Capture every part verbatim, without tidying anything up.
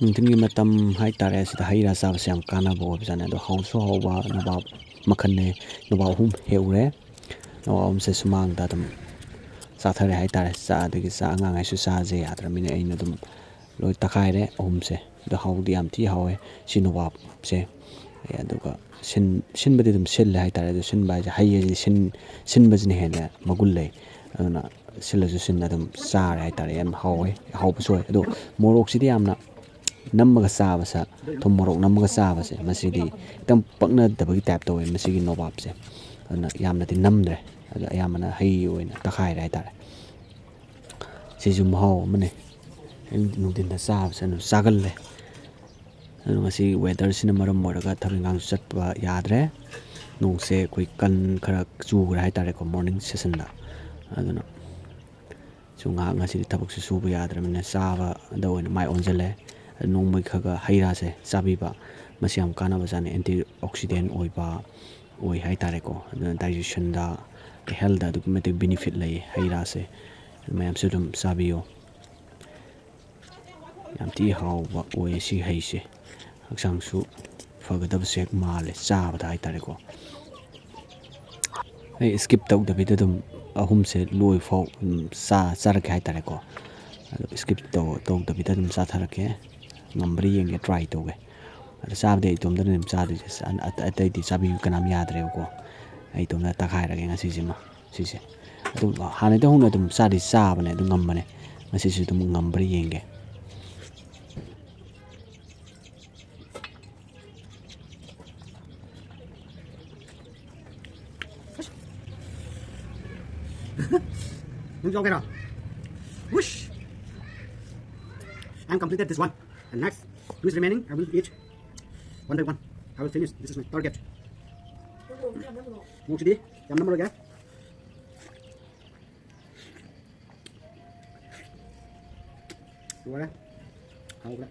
ꯅꯨꯡꯊꯤꯜꯒꯤ ꯃꯇꯝ ꯍꯥꯏꯇꯥꯔꯦ, ꯁꯤꯗ ꯍꯩ ꯔꯥ ꯆꯥꯕꯁꯦ ꯌꯥꯝ ꯀꯥꯟꯅꯕ ꯑꯣꯏꯕꯖꯥꯠꯅꯤ꯫ ꯑꯗꯣ ꯍꯥꯎꯁꯨ ꯍꯥꯎꯕ ꯅꯣꯕꯥꯞ ꯃꯈꯜꯅꯦ꯫ ꯅꯣꯕꯥꯞ ꯑꯍꯨꯝ ꯍꯦꯛꯎꯔꯦ꯫ ꯅꯣꯕꯥꯞ ꯑꯍꯨꯝꯁꯦ ꯁꯨꯃꯥꯡꯗ ꯑꯗꯨꯝ ꯆꯥꯊꯔꯦ ꯍꯥꯏꯇꯥꯔꯦ꯫ ꯆꯥ-, ꯑꯗꯒꯤ ꯆꯥ-, ꯑꯉꯥꯡꯈꯩꯁꯨ ꯆꯥꯁꯦ ꯌꯥꯗ꯭ꯔꯕꯅꯤꯅ ꯑꯩꯅ ꯑꯗꯨꯝ ꯂꯣꯏ ꯇꯛꯈꯥꯏꯔꯦ ꯑꯍꯨꯝꯁꯦ꯫ ꯑꯗꯣ ꯍꯥꯎꯗꯤ ꯌꯥꯝ ꯊꯤ ꯍꯥꯎꯋꯦ ꯁꯤ ꯅꯣꯕꯥꯞꯁꯦ꯫ ꯑꯦ, ꯑꯗꯨꯒ ꯁꯤꯟ-, ꯁꯤꯟꯕꯗꯤ ꯑꯗꯨꯝ ꯁꯤꯜꯂꯦ ꯍꯥꯏꯇꯥꯔꯦ꯫ ꯑꯗꯣ ꯁꯤꯟꯕ ꯍꯥꯏꯁꯦ, ꯍꯩ ꯍꯥꯏꯁꯤꯗꯤ ꯁꯤꯟ-, ꯁꯤꯟꯕꯁꯤꯅ ꯍꯦꯟꯅ ꯃꯒꯨꯟ ꯂꯩ꯫ ꯑꯗꯨꯅ ꯁꯤꯜꯂꯁꯨ ꯁꯤꯟꯅ ꯑꯗꯨꯝ ꯆꯥꯔꯦ ꯍꯥꯏꯇꯥꯔꯦ꯫ ꯌꯥꯝ ꯍꯥꯎꯋꯦ, ꯍꯥꯎꯕꯁꯨ ꯑꯣꯏ꯫ ꯑꯗꯣ ꯃꯣꯔꯣꯛꯁꯤꯗꯤ ꯌꯥꯝꯅ ꯅꯝꯃꯒ ꯆꯥꯕꯁꯦ, ꯊꯨꯝ ꯃꯣꯔꯣꯛ ꯅꯝꯃꯒ ꯆꯥꯕꯁꯦ, ꯃꯁꯤꯗꯤ ꯈꯤꯇꯪ ꯄꯛꯅꯗꯕꯒꯤ ꯇꯥꯏꯞ ꯇꯧꯋꯦ ꯃꯁꯤꯒꯤ ꯅꯣꯕꯥꯞꯁꯦ꯫ ꯑꯗꯨꯅ ꯌꯥꯝꯅꯗꯤ ꯅꯝꯗ꯭ꯔꯦ꯫ ꯑꯗꯣ ꯑꯌꯥꯝꯕꯅ ꯍꯩ ꯑꯣꯏꯅ ꯇꯛꯈꯥꯏꯔꯦ ꯍꯥꯏꯇꯥꯔꯦ꯫ ꯁꯤꯁꯨ ꯃꯍꯥꯎ ꯑꯃꯅꯤ꯫ ꯑꯌꯨꯛ ꯅꯨꯡꯊꯤꯟꯗ ꯆꯥꯕꯁꯦ ꯑꯗꯨꯝ ꯆꯥꯒꯜꯂꯦ꯫ ꯑꯗꯣ ꯉꯁꯤ ꯋꯦꯗꯔꯁꯤꯅ ꯃꯔꯝ ꯑꯣꯏꯔꯒ ꯊꯕꯛ ꯏꯪꯈꯥꯡꯁꯨ ꯆꯠꯄ ꯌꯥꯗ꯭ꯔꯦ꯫ ꯅꯣꯡꯁꯦ ꯑꯩꯈꯣꯏ ꯀꯟ-, ꯈꯔ ꯆꯨꯈ꯭ꯔꯦ ꯍꯥꯏꯇꯥꯔꯦꯀꯣ, ꯃꯣꯔꯅꯤꯡ ꯁꯦꯁꯟꯗ꯫ ꯑꯗꯨꯅ ꯁꯨ ꯉꯥꯏꯍꯥꯛ ꯉꯁꯤꯗꯤ ꯊꯕꯛꯁꯨ ꯁꯨꯕ ꯌꯥꯗ꯭ꯔꯕꯅꯤꯅ ꯆꯥꯕꯗ ꯑꯣꯏꯅ ꯃꯥꯏ ꯑꯣꯟꯁꯤꯜꯂꯦ꯫ ꯑꯗꯨ ꯅꯣꯡꯃꯒꯤ ꯈꯔ ꯈꯔ ꯍꯩ ꯔꯥꯁꯦ ꯆꯥꯕꯤꯕ, ꯃꯁꯤ ꯌꯥꯝ ꯀꯥꯟꯅꯕꯖꯥꯠꯅꯤ꯫ ꯑꯦꯟꯇꯤ ꯑꯣꯛꯁꯤꯗꯦꯟ ꯑꯣꯏꯕ ꯑꯣꯏ ꯍꯥꯏꯇꯥꯔꯦꯀꯣ꯫ ꯑꯗꯨꯅ ꯗꯥꯏꯖꯦꯁꯟꯗ, ꯍꯦꯜꯊꯇ ꯑꯗꯨꯛꯀꯤ ꯃꯇꯤꯛ ꯕꯦꯅꯤꯐꯤꯠ ꯂꯩ ꯍꯩ ꯔꯥꯁꯦ꯫ ꯃꯌꯥꯝꯁꯨ ꯑꯗꯨꯝ ꯆꯥꯕꯤꯌꯨ꯫ ꯌꯥꯝ ꯊꯤ ꯍꯥꯎꯕ ꯑꯣꯏ ꯁꯤ ꯍꯩꯁꯦ꯫ ꯍꯛꯆꯥꯡꯁꯨ ꯐꯒꯗꯕꯁꯦ ꯍꯦꯛ ꯃꯥꯜꯂꯦ ꯆꯥꯕꯗ ꯍꯥꯏꯇꯥꯔꯦꯀꯣ꯫ ꯑꯩ ꯁ꯭ꯀꯤꯞ ꯇꯧꯗꯕꯤꯗ ꯑꯗꯨꯝ ꯑꯍꯨꯝꯁꯦ ꯂꯣꯏꯐꯥꯎ ꯑꯗꯨꯝ ꯆꯥ-, ꯆꯥꯔꯛꯀꯦ ꯍꯥꯏꯇꯥꯔꯦꯀꯣ꯫ ꯑꯗꯣ ꯁ꯭ꯀꯤꯞ ꯇꯧ-, ꯇꯧꯗꯕꯤꯗ ꯑꯗꯨꯝ ꯆꯥꯊꯔꯛꯀꯦ꯫ ꯉꯝꯕ꯭ꯔꯥ ꯌꯦꯡꯒꯦ, ꯇ꯭ꯔꯥꯏ ꯇꯧꯒꯦ꯫ ꯑꯗꯣ ꯆꯥꯕꯗꯤ ꯑꯩ ꯏꯇꯣꯝꯇꯅ ꯑꯗꯨꯝ ꯆꯥꯗꯣꯏꯁꯦ꯫ ꯑ-, ꯑꯇꯩꯗꯤ ꯆꯥꯕꯤꯌꯨ ꯀꯅꯥꯝ ꯌꯥꯗ꯭ꯔꯦꯕꯀꯣ꯫ ꯑꯩ ꯏꯇꯣꯝꯇ ꯇꯛꯈꯥꯏꯔꯒꯦ ꯉꯁꯤꯁꯤꯃ꯫ ꯁꯤꯁꯦ ꯑꯗꯨꯝ ꯍꯥꯟꯅꯗꯤ ꯍꯧꯅ ꯑꯗꯨꯝ ꯆꯥꯗꯤ ꯆꯥꯕꯅꯦ, ꯑꯗꯨꯝ ꯉꯝꯕꯅꯦ꯫ ꯉꯁꯤꯁꯨ ꯑꯗꯨꯝ ꯉꯝꯕ꯭ꯔꯥ ꯌꯦꯡꯒꯦ꯫ ꯅꯪ ꯌꯥꯎꯒꯦꯔꯥ? Whoosh! I am completed this one. And next, two is remaining. I will eat one by one. I will finish. This is my target. ꯃꯣꯔꯣꯛꯁꯤꯗꯤ ꯌꯥꯝ ꯅꯝꯃꯔꯣꯏꯒꯦ꯫ ꯂꯣꯏꯔꯦ꯫ ꯍꯥꯎꯈ꯭ꯔꯦ꯫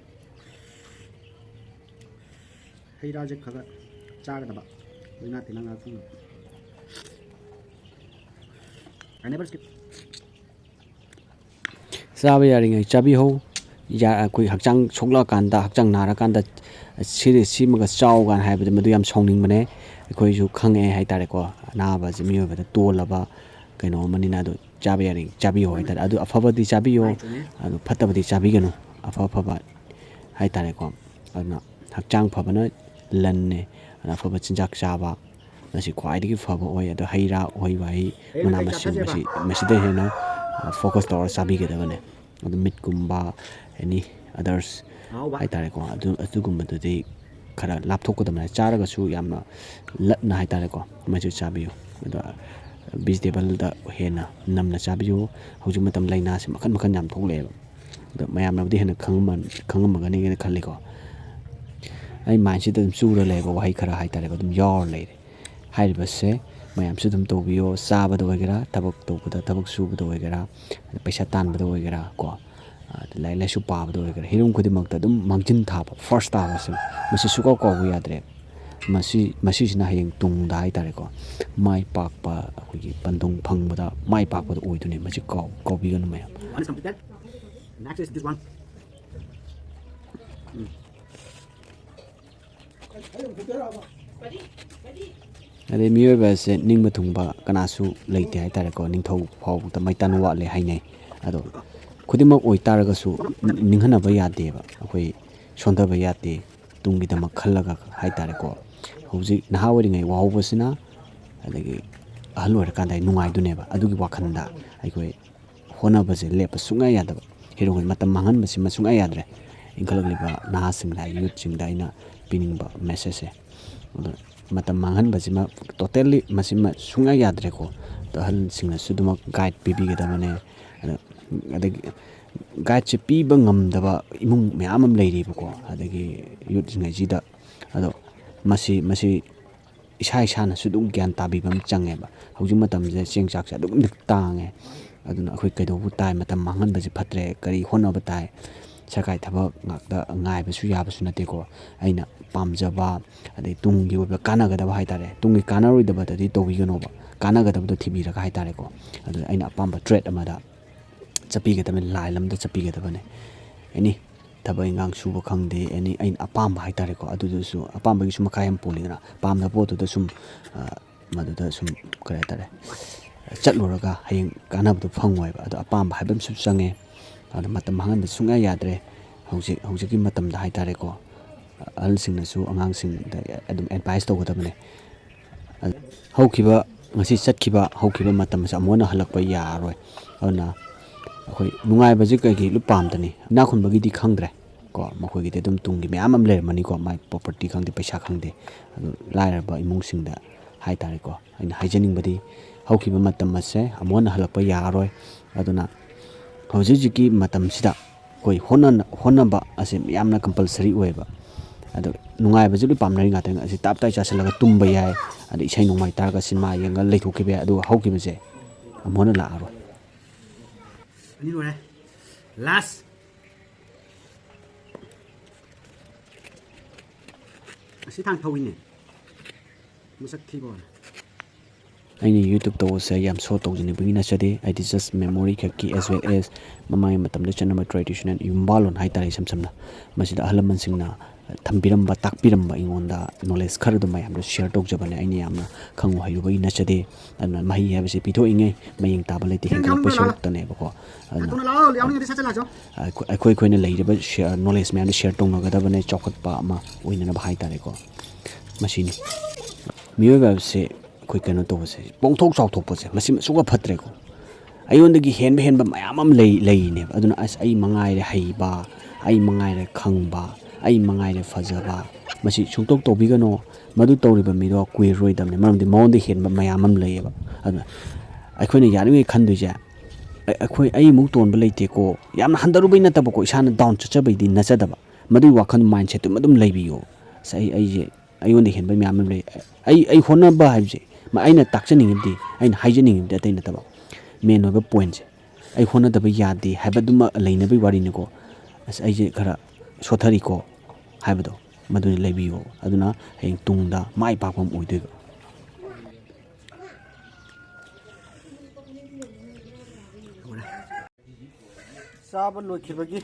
ꯍꯩ ꯔꯥꯁꯦ ꯈꯔ ꯈꯔ ꯆꯥꯒꯗꯕ꯫ ꯂꯥꯏꯅꯥ ꯇꯤꯟꯅꯥ ꯉꯥꯛꯊꯣꯛꯅꯕ꯫ I never skip. ꯆꯥꯕ ꯌꯥꯔꯤꯉꯩ ꯆꯥꯕꯤꯍꯧ꯫ ꯌꯥ-, ꯑꯩꯈꯣꯏ ꯍꯛꯆꯥꯡ ꯁꯣꯛꯂꯛꯑꯀꯥꯟꯗ, ꯍꯛꯆꯥꯡ ꯅꯥꯔꯀꯥꯟꯗ ꯁꯤ-, ꯁꯤꯃꯒ ꯆꯥꯎ ꯀꯥꯏꯅ ꯍꯥꯏꯕꯗꯤ ꯃꯗꯨ ꯌꯥꯝ ꯁꯥꯎꯅꯤꯡꯕꯅꯦ꯫ ꯑꯩꯈꯣꯏꯁꯨ ꯈꯪꯉꯛꯑꯦ ꯍꯥꯏꯇꯥꯔꯦꯀꯣ꯫ ꯑꯅꯥꯕꯁꯦ ꯃꯤꯑꯣꯏꯕꯗ ꯇꯣꯜꯂꯕ ꯀꯩꯅꯣ ꯑꯃꯅꯤꯅ, ꯑꯗꯨ ꯆꯥꯕ ꯌꯥꯔꯤ ꯆꯥꯕꯤꯌꯣ ꯍꯥꯏꯇꯥꯔꯦ꯫ ꯑꯗꯨ ꯑꯐꯕꯗꯤ ꯆꯥꯕꯤꯌꯣ, ꯑꯗꯨ ꯐꯠꯇꯕꯗꯤ ꯆꯥꯕꯤꯒꯅꯨ꯫ ꯑꯐ ꯑꯐꯕ ꯍꯥꯏꯇꯥꯔꯦꯀꯣ꯫ ꯑꯗꯨꯅ ꯍꯛꯆꯥꯡ ꯐꯕꯅ ꯂꯟꯅꯦ꯫ ꯑꯗꯨꯅ ꯑꯐꯕ ꯆꯤꯟꯖꯥꯛ ꯆꯥꯕ, ꯃꯁꯤ ꯈ꯭ꯋꯥꯏꯗꯒꯤ ꯐꯕ ꯑꯣꯏ꯫ ꯑꯗꯣ ꯍꯩ ꯔꯥ, ꯎꯍꯩ ꯋꯥꯍꯩ, ꯃꯅꯥ ꯃꯁꯤꯡ, ꯃꯁꯤ, ꯃꯁꯤꯗ ꯍꯦꯟꯅ, ꯑ, focus ꯇꯧꯔ ꯆꯥꯕꯤꯒꯗꯕꯅꯦ꯫ ꯑꯗꯨ ꯃꯤꯠꯀꯨꯝꯕ, any others ꯍꯥꯏꯇꯥꯔꯦꯀꯣ, ꯑꯗꯨ, ꯑꯗꯨꯒꯨꯝꯕꯗꯨꯗꯤ ꯈꯔ ꯂꯥꯞꯊꯣꯛꯀꯗꯕꯅꯦ꯫ ꯆꯥꯔꯒꯁꯨ ꯌꯥꯝꯅ ꯂꯠꯅ ꯍꯥꯏꯇꯥꯔꯦꯀꯣ, ꯃꯁꯤ ꯆꯥꯕꯤꯌꯨ꯫ ꯑꯗꯣ vegetableꯗ ꯍꯦꯟꯅ ꯅꯝꯅ ꯆꯥꯕꯤꯌꯨ꯫ ꯍꯧꯖꯤꯛ ꯃꯇꯝ ꯂꯥꯏꯅꯥꯁꯤ ꯃꯈꯜ ꯃꯈꯜ ꯌꯥꯝ ꯊꯣꯛꯂꯛꯑꯦꯕ꯫ ꯑꯗꯣ ꯃꯌꯥꯝꯅꯕꯨꯗꯤ ꯍꯦꯟꯅ ꯈꯪꯉꯝꯃ-, ꯈꯪꯉꯝꯃꯒꯅꯤꯅ ꯈꯜꯂꯤꯀꯣ꯫ ꯑꯩ mindꯁꯤꯗ ꯑꯗꯨꯝ ꯆꯨꯔ ꯂꯩꯌꯦꯕ, ꯋꯥꯍꯩ ꯈꯔ ꯍꯥꯏꯇꯥꯔꯦꯀꯣ, ꯑꯗꯨꯝ ꯌꯥꯎꯔ ꯂꯩꯔꯦ꯫ ꯍꯥꯏꯔꯤꯕꯁꯦ ꯃꯌꯥꯝꯁꯨ ꯑꯗꯨꯝ ꯇꯧꯕꯤꯌꯣ꯫ ꯆꯥꯕꯗ ꯑꯣꯏꯒꯦꯔꯥ, ꯊꯕꯛ ꯇꯧꯕꯗ, ꯊꯕꯛ ꯁꯨꯕꯗ ꯑꯣꯏꯒꯦꯔꯥ, ꯄꯩꯁꯥ ꯇꯥꯟꯕꯗ ꯑꯣꯏꯒꯦꯔꯥ ꯀꯣ, ꯑꯗ ꯂꯥꯏꯔꯤꯛ ꯂꯥꯏꯁꯨ ꯄꯥꯕꯗ ꯑꯣꯏꯒꯦꯔꯥ, ꯍꯤꯔꯝ ꯈꯨꯗꯤꯡꯃꯛꯇ ꯑꯗꯨꯝ ꯃꯥꯡꯖꯤꯟ ꯊꯥꯕ, first ꯇꯥꯕꯁꯦ, ꯃꯁꯤ ꯁꯨꯡꯀꯥꯎ ꯀꯥꯎꯕ ꯌꯥꯗ꯭ꯔꯦ꯫ ꯃꯁꯤ, ꯃꯁꯤꯁꯤꯅ ꯍꯌꯦꯡ ꯇꯨꯡꯗ ꯍꯥꯏꯇꯥꯔꯦꯀꯣ, ꯃꯥꯏ ꯄꯥꯛꯄ, ꯑꯩꯈꯣꯏꯒꯤ ꯄꯟꯊꯨꯡ ꯐꯪꯕꯗ ꯃꯥꯏ ꯄꯥꯛꯄꯗ ꯑꯣꯏꯗꯣꯏꯅꯦ꯫ ꯃꯁꯤ ꯀꯥꯎ-, ꯀꯥꯎꯕꯤꯒꯅꯨ ꯃꯌꯥꯝ꯫ Next is this one. ꯑꯗꯩ ꯃꯤꯑꯣꯏꯕ ꯑꯁꯦ ꯅꯤꯡꯕ ꯊꯨꯡꯕ ꯀꯅꯥꯁꯨ ꯂꯩꯇꯦ ꯍꯥꯏꯇꯥꯔꯦꯀꯣ꯫ ꯅꯤꯡꯊꯧ ꯐꯥꯎꯕꯗ ꯃꯩꯇꯥꯟ ꯋꯥꯠꯂꯦ ꯍꯥꯏꯅꯩ꯫ ꯑꯗꯣ ꯈꯨꯗꯤꯡꯃꯛ ꯑꯣꯏꯇꯥꯔꯒꯁꯨ ꯅꯤꯡꯍꯟꯅꯕ ꯌꯥꯗꯦꯕ꯫ ꯑꯩꯈꯣꯏ ꯁꯣꯟꯊꯕ ꯌꯥꯗꯦ꯫ ꯇꯨꯡꯒꯤꯗꯃꯛ ꯈꯜꯂꯒ ꯍꯥꯏꯇꯥꯔꯦꯀꯣ꯫ ꯍꯧꯖꯤꯛ ꯅꯍꯥ ꯑꯣꯏꯔꯤꯉꯩ ꯋꯥꯍꯧꯕꯁꯤꯅ ꯑꯗꯒꯤ ꯑꯍꯜ ꯑꯣꯏꯔꯀꯥꯟꯗ ꯑꯩ ꯅꯨꯡꯉꯥꯏꯗꯣꯏꯅꯦꯕ꯫ ꯑꯗꯨꯒꯤ ꯋꯥꯈꯜꯗ ꯑꯩꯈꯣꯏ ꯍꯣꯠꯅꯕꯁꯦ ꯂꯦꯞꯄ ꯁꯨꯡꯌꯥ ꯌꯥꯗꯕ꯫ ꯍꯤꯔꯝ ꯃꯇꯝ ꯃꯥꯡꯍꯟꯕꯁꯤꯃ ꯁꯨꯡꯌꯥ ꯌꯥꯗ꯭ꯔꯦ꯫ ꯏꯟꯈꯠꯂꯛꯂꯤꯕ ꯅꯍꯥꯁꯤꯡꯗ, ꯌꯨꯠꯁꯤꯡꯗ ꯑꯩꯅ ꯄꯤꯅꯤꯡꯕ messageꯁꯦ꯫ ꯑꯗꯣ ꯃꯇꯝ ꯃꯥꯡꯍꯟꯕꯁꯤꯃ totally ꯃꯁꯤꯃ ꯁꯨꯡꯌꯥ ꯌꯥꯗ꯭ꯔꯦꯀꯣ꯫ ꯑꯗꯣ ꯑꯍꯜꯁꯤꯡꯅꯁꯨ ꯑꯗꯨꯃꯛ guide ꯄꯤꯕꯤꯒꯗꯕꯅꯦ꯫ ꯑꯗ, ꯑꯗꯒꯤ guideꯁꯦ ꯄꯤꯕ ꯉꯝꯗꯕ ꯏꯃꯨꯡ ꯃꯌꯥꯝ ꯑꯃ ꯂꯩꯔꯤꯕꯀꯣ, ꯑꯗꯒꯤ ꯌꯨꯠꯁꯤꯡ ꯑꯁꯤꯗ꯫ ꯑꯗꯣ ꯃꯁꯤ, ꯃꯁꯤ ꯏꯁꯥ ꯏꯁꯥꯅꯁꯨ ꯑꯗꯨꯝ ꯒ꯭ꯌꯥꯟ ꯇꯥꯕꯤꯕ ꯑꯃ ꯆꯪꯉꯦꯕ꯫ ꯍꯧꯖꯤꯛ ꯃꯇꯝꯁꯤꯗ ꯆꯦꯡ ꯆꯥꯛꯁꯦ ꯑꯗꯨꯛꯀꯤ ꯃꯇꯤꯛ ꯇꯥꯡꯉꯦ꯫ ꯑꯗꯨꯅ ꯑꯩꯈꯣꯏ ꯀꯩꯗꯧꯕ ꯇꯥꯏ? ꯃꯇꯝ ꯃꯥꯡꯍꯟꯕꯁꯦ ꯐꯠꯇ꯭ꯔꯦ꯫ ꯀꯔꯤ ꯍꯣꯠꯅꯕ ꯇꯥꯏ? ꯁꯔꯀꯥꯔꯒꯤ ꯊꯕꯛ ꯉꯥꯛꯇ ꯉꯥꯏꯕꯁꯨ ꯌꯥꯕꯁꯨ ꯅꯠꯇꯦꯀꯣ꯫ ꯑꯩꯅ ꯄꯥꯝꯖꯕ, ꯑꯗꯩ ꯇꯨꯡꯒꯤ ꯑꯣꯏꯕ ꯀꯥꯟꯅꯒꯗꯕ ꯍꯥꯏꯇꯥꯔꯦ, ꯇꯨꯡꯒꯤ ꯀꯥꯟꯅꯔꯣꯏꯗꯕꯗꯗꯤ ꯇꯧꯕꯤꯒꯅꯣꯕ, ꯀꯥꯟꯅꯒꯗꯕꯗꯣ ꯊꯤꯕꯤꯔꯒ ꯍꯥꯏꯇꯥꯔꯦꯀꯣ꯫ ꯑꯗꯨꯅ ꯑꯩꯅ ꯑꯄꯥꯝꯕ trade ꯑꯃꯗ ꯆꯠꯄꯤꯒꯗꯕꯅꯤ, line ꯑꯃꯗ ꯆꯠꯄꯤꯒꯗꯕꯅꯤ꯫ ꯑꯦꯅꯤ ꯊꯕꯛ ꯏꯟꯈꯥꯡ ꯁꯨꯕ ꯈꯪꯗꯦ, ꯑꯦꯅꯤ ꯑꯩꯅ ꯑꯄꯥꯝꯕ ꯍꯥꯏꯇꯥꯔꯦꯀꯣ, ꯑꯗꯨꯗꯁꯨ ꯑꯄꯥꯝꯕꯒꯤꯁꯨ ꯃꯈꯥ ꯌꯥꯝ ꯄꯣꯜꯂꯤꯗꯅ, ꯄꯥꯝꯗꯕ ꯄꯣꯠꯇꯨꯗ ꯁꯨꯝ, ꯑ, ꯃꯗꯨꯗ ꯁꯨꯝ, ꯀꯔꯤ ꯍꯥꯏꯇꯥꯔꯦ, ꯆꯠꯂꯨꯔꯒ ꯍꯌꯦꯡ ꯀꯥꯟꯅꯕꯗꯣ ꯐꯪꯉꯣꯏꯕ꯫ ꯑꯗꯣ ꯑꯄꯥꯝꯕ ꯍꯥꯏꯕ ꯑꯃꯁꯨ ꯆꯪꯉꯦ꯫ ꯑꯗꯨꯅ ꯃꯇꯝ ꯃꯥꯡꯍꯟꯕ ꯁꯨꯡꯌꯥ ꯌꯥꯗ꯭ꯔꯦ꯫ ꯍꯧꯖꯤꯛ, ꯍꯧꯖꯤꯛꯀꯤ ꯃꯇꯝꯗ ꯍꯥꯏꯇꯥꯔꯦꯀꯣ, ꯑꯍꯜꯁꯤꯡꯅꯁꯨ ꯑꯉꯥꯡꯁꯤꯡꯗ ꯑꯗꯨꯝ ꯑꯦꯗꯚꯥꯏꯁ ꯇꯧꯒꯗꯕꯅꯦ꯫ ꯍꯧꯈꯤꯕ, ꯉꯁꯤ ꯆꯠꯈꯤꯕ, ꯍꯧꯈꯤꯕ ꯃꯇꯝ ꯑꯁꯤ ꯑꯃꯨꯛ ꯍꯟꯅ ꯍꯜꯂꯛꯄ ꯌꯥꯔꯔꯣꯏ꯫ ꯑꯗꯨꯅ ꯑꯩꯈꯣꯏ ꯅꯨꯡꯉꯥꯏꯕꯁꯤ ꯀꯩꯒꯤ ꯂꯣꯏ ꯄꯥꯝꯗꯅꯤ? ꯏꯅꯥꯛ ꯈꯨꯟꯕꯒꯤꯗꯤ ꯈꯪꯗ꯭ꯔꯦ ꯀꯣ, ꯃꯈꯣꯏꯒꯤꯗꯤ ꯑꯗꯨꯝ ꯇꯨꯡꯒꯤ ꯃꯌꯥꯝ ꯑꯃ ꯂꯩꯔꯝꯃꯅꯤꯀꯣ, ꯃꯥꯏ ꯄ꯭ꯔꯣꯄꯔꯇꯤ ꯈꯪꯗꯦ, ꯄꯩꯁꯥ ꯈꯪꯗꯦ꯫ ꯑꯗꯨ ꯂꯥꯏꯔꯕ ꯏꯃꯨꯡꯁꯤꯡꯗ ꯍꯥꯏꯇꯥꯔꯦꯀꯣ, ꯑꯩꯅ ꯍꯥꯏꯖꯅꯤꯡꯕꯗꯤ, ꯍꯧꯈꯤꯕ ꯃꯇꯝ ꯑꯁꯦ ꯑꯃꯨꯛ ꯍꯟꯅ ꯍꯜꯂꯛꯄ ꯌꯥꯔꯔꯣꯏ꯫ ꯑꯗꯨꯅ ꯍꯧꯖꯤꯛ ꯍꯧꯖꯤꯛꯀꯤ ꯃꯇꯝꯁꯤꯗ ꯑꯩꯈꯣꯏ ꯍꯣꯠꯅ-, ꯍꯣꯠꯅꯕ ꯑꯁꯦ ꯌꯥꯝꯅ ꯀꯝꯄꯜꯁꯔꯤ ꯑꯣꯏꯌꯦꯕ꯫ ꯑꯗꯣ ꯅꯨꯡꯉꯥꯏꯕꯁꯦ ꯂꯣꯏ ꯄꯥꯝꯅꯔꯤ ꯉꯥꯛꯇꯅꯤ꯫ ꯑꯁꯤ ꯇꯥꯞ ꯇꯥꯏ ꯆꯥꯁꯤꯜꯂꯒ ꯇꯨꯝꯕ ꯌꯥꯏ, ꯑꯗ ꯏꯁꯩ ꯅꯣꯡꯃꯥꯏ ꯇꯥꯔꯒ ꯁꯤꯅꯦꯃꯥ ꯌꯦꯡꯉꯒ ꯂꯩꯊꯣꯛꯈꯤꯕ ꯌꯥꯏ, ꯑꯗꯨꯒ ꯍꯧꯈꯤꯕꯁꯦ ꯑꯃꯨꯛ ꯍꯟꯅ ꯂꯥꯛꯑꯔꯣꯏ꯫ ꯑꯅꯤ ꯂꯣꯏꯔꯦ꯫ ꯂꯥꯁ꯫ ꯑꯁꯤ ꯊꯥꯡ ꯊꯧꯏꯅꯦ꯫ ꯃꯁꯛ ꯊꯤꯕ ꯋꯥꯅꯤ꯫ ꯑꯩꯅ YouTube ꯇꯧꯕꯁꯦ ꯌꯥꯝ ꯁꯣ ꯇꯧꯖꯅꯤꯡꯕꯒꯤ ꯅꯠꯆꯗꯦ꯫ ꯑꯩꯗꯤ just memory ꯈꯛꯀꯤ, as well as ꯃꯃꯥꯡꯒꯤ ꯃꯇꯝꯗ ꯆꯠꯅꯕ traditional ꯌꯨꯝꯕꯥꯜꯂꯣꯟ ꯍꯥꯏꯇꯥꯔꯦ, ꯏꯁꯝ ꯁꯝꯅ ꯃꯁꯤꯗ ꯑꯍꯜ ꯂꯃꯟꯁꯤꯡꯅ ꯊꯝꯕꯤꯔꯝꯕ, ꯇꯥꯛꯄꯤꯔꯝꯕ, ꯑꯩꯉꯣꯟꯗ knowledge ꯈꯔꯗꯣ ꯃꯌꯥꯝꯗ share ꯇꯧꯖꯕꯅꯦ꯫ ꯑꯩꯅ ꯌꯥꯝꯅ ꯈꯪꯉꯨ ꯍꯩꯔꯨꯕꯒꯤ ꯅꯠꯆꯗꯦ꯫ ꯑꯗꯨꯅ ꯃꯍꯩ ꯍꯥꯏꯕꯁꯤ ꯄꯤꯊꯣꯛꯏꯉꯩ ꯃꯌꯦꯡ ꯇꯥꯕ ꯂꯩꯇꯦ, ꯍꯦꯟꯒꯠꯂꯛꯄꯩ ꯁꯔꯨꯛꯇꯅꯦꯕꯀꯣ꯫ ꯑꯗꯨꯅ ꯑꯩꯈꯣꯏ, ꯑꯩꯈꯣꯏ, ꯑꯩꯈꯣꯏꯅ ꯂꯩꯔꯤꯕ share, knowledge ꯃꯌꯥꯝꯗꯣ share ꯇꯧꯅꯒꯗꯕꯅꯦ, ꯆꯥꯎꯈꯠꯄ ꯑꯃ ꯑꯣꯏꯅꯅꯕ ꯍꯥꯏꯇꯥꯔꯦꯀꯣ꯫ ꯃꯁꯤꯅꯤ꯫ ꯃꯤꯑꯣꯏꯕ ꯍꯥꯏꯕꯁꯦ ꯑꯩꯈꯣꯏ ꯀꯩꯅꯣ ꯇꯧꯕꯁꯦ, ꯄꯣꯡꯊꯣꯛ ꯆꯥꯎꯊꯣꯛꯄꯁꯦ, ꯃꯁꯤ ꯁꯨꯡꯐ ꯐꯠꯇ꯭ꯔꯦꯀꯣ꯫ ꯑꯩꯉꯣꯟꯗꯒꯤ ꯍꯦꯟꯕ ꯍꯦꯟꯕ ꯃꯌꯥꯝ ꯑꯃ ꯂꯩ, ꯂꯩꯔꯤꯅꯦꯕ꯫ ꯑꯗꯨꯅ ꯑꯁ, ꯑꯩ ꯃꯉꯥꯏꯔꯦ ꯍꯩꯕ, ꯑꯩ ꯃꯉꯥꯏꯔꯦ ꯈꯪꯕ, ꯑꯩ ꯃꯉꯥꯏꯔꯦ ꯐꯖꯕ, ꯃꯁꯤ ꯁꯨꯡꯇꯧ ꯇꯧꯕꯤꯒꯅꯣ꯫ ꯃꯗꯨ ꯇꯧꯔꯤꯕ ꯃꯤꯗꯣ ꯀꯨꯏꯔꯔꯣꯏꯗꯕꯅꯤ, ꯃꯔꯝꯗꯤ ꯃꯉꯣꯟꯗ ꯍꯦꯟꯕ ꯃꯌꯥꯝ ꯑꯃ ꯂꯩꯌꯦꯕ꯫ ꯑꯗꯨꯅ ꯑꯩꯈꯣꯏꯅ ꯌꯥꯔꯤꯉꯩ ꯈꯟꯗꯣꯏꯁꯦ, ꯑꯩ-, ꯑꯩꯈꯣꯏ, ꯑꯩꯃꯨꯛ ꯇꯣꯟꯕ ꯂꯩꯇꯦꯀꯣ, ꯌꯥꯝꯅ ꯍꯟꯊꯔꯨꯕꯩ ꯅꯠꯇꯕꯀꯣ, ꯏꯁꯥꯅ down ꯆꯠꯆꯕꯩꯗꯤ ꯅꯠꯆꯗꯕ, ꯃꯗꯨꯒꯤ ꯋꯥꯈꯜ mindset ꯇꯨꯃ ꯑꯗꯨꯝ ꯂꯩꯕꯤꯌꯣ꯫ ꯑꯁ, ꯑꯩ, ꯑꯩꯁꯦ, ꯑꯩꯉꯣꯟꯗ ꯍꯦꯟꯕ ꯃꯌꯥꯝ ꯑꯃ ꯂꯩ꯫ ꯑꯩ, ꯑꯩ ꯍꯣꯠꯅꯕ ꯍꯥꯏꯕꯁꯦ, ꯃ-, ꯑꯩꯅ ꯇꯥꯛꯆꯅꯤꯡꯉꯤꯕꯗꯤ, ꯑꯩꯅ ꯍꯥꯏꯖꯅꯤꯡꯉꯤꯕꯗꯤ ꯑꯇꯩ ꯅꯠꯇꯕ, main ꯑꯣꯏꯕ pointꯁꯦ, ꯑꯩ ꯍꯣꯠꯅꯗꯕ ꯌꯥꯗꯦ ꯍꯥꯏꯕꯗꯨꯃ ꯂꯩꯅꯕꯒꯤ ꯋꯥꯔꯤꯅꯤꯀꯣ꯫ ꯑꯁ, ꯑꯩꯁꯦ ꯈꯔ ꯁꯣꯊꯔꯤꯀꯣ ꯍꯥꯏꯕꯗꯣ, ꯃꯗꯨꯗꯤ ꯂꯩꯕꯤꯌꯣ꯫ ꯑꯗꯨꯅ ꯍꯌꯦꯡ ꯇꯨꯡꯗ ꯃꯥꯏ ꯄꯥꯛꯄ ꯑꯃ ꯑꯣꯏꯗꯣꯏꯕ꯫ ꯆꯥꯕ ꯂꯣꯏꯈꯤꯕꯒꯤ